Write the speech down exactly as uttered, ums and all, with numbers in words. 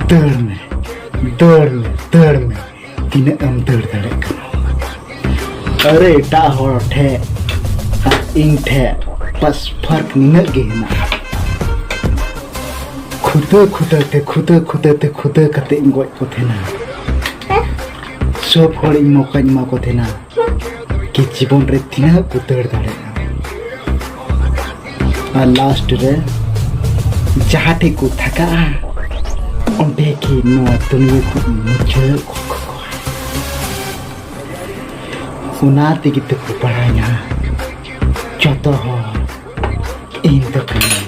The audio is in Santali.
ᱫᱟᱹᱲ ᱢᱮ, ᱫᱟᱹᱲ ᱢᱮ, ᱫᱟᱹᱲ ᱢᱮ, ᱛᱤᱱᱟᱹᱜ ᱮᱢ ᱫᱟᱹᱲ ᱫᱟᱲᱮᱭᱟᱜ ᱠᱟᱱᱟ᱾ ᱟᱨᱮ, ᱮᱴᱟᱜ ᱦᱚᱲ ᱴᱷᱮᱡ ᱟᱨ ᱤᱧ ᱴᱷᱮᱡ ᱵᱟᱥ ᱯᱷᱟᱨᱠ ᱱᱤᱱᱟᱹᱜ ᱜᱮ ᱦᱮᱱᱟᱜᱼᱟ᱾ ᱠᱷᱩᱫᱟᱹ ᱠᱷᱩᱫᱟᱹ ᱛᱮ, ᱠᱷᱩᱫᱟᱹ ᱠᱷᱩᱫᱟᱹ ᱛᱮ, ᱠᱷᱩᱫᱟᱹ ᱠᱟᱛᱮ ᱤᱧ ᱜᱚᱡ ᱠᱚ ᱛᱟᱦᱮᱱᱟ᱾ ᱥᱚᱵ ᱦᱚᱲ ᱤᱧ ᱢᱚᱠᱟᱧ ᱮᱢᱟ ᱠᱚ ᱛᱟᱦᱮᱱᱟ ᱠᱤ ᱡᱤᱵᱚᱱ ᱨᱮ ᱛᱤᱱᱟᱹᱜ ᱠᱚ ᱫᱟᱹᱲ ᱫᱟᱲᱮᱭᱟᱜᱼᱟ᱾ ᱟᱨ ᱞᱟᱥᱴ ᱨᱮ ᱡᱟᱦᱟᱸ ᱴᱷᱮᱡ ᱠᱚ ᱛᱷᱟᱠᱟᱜᱼᱟ, ᱚᱸᱰᱮ ᱜᱮ ᱱᱚᱣᱟ ᱫᱩᱱᱤᱭᱟᱹ ᱠᱚ ᱢᱩᱪᱟᱹᱫ ᱜᱚᱫ ᱠᱟᱠᱚᱣᱟ᱾ ᱚᱱᱟ ᱛᱮᱜᱮ ᱛᱚᱠᱚ ᱵᱟᱲᱟᱭᱟ ᱡᱚᱛᱚ ᱦᱚᱲ ᱤᱧ ᱫᱚ ᱠᱟᱹᱱᱟᱹᱧ᱾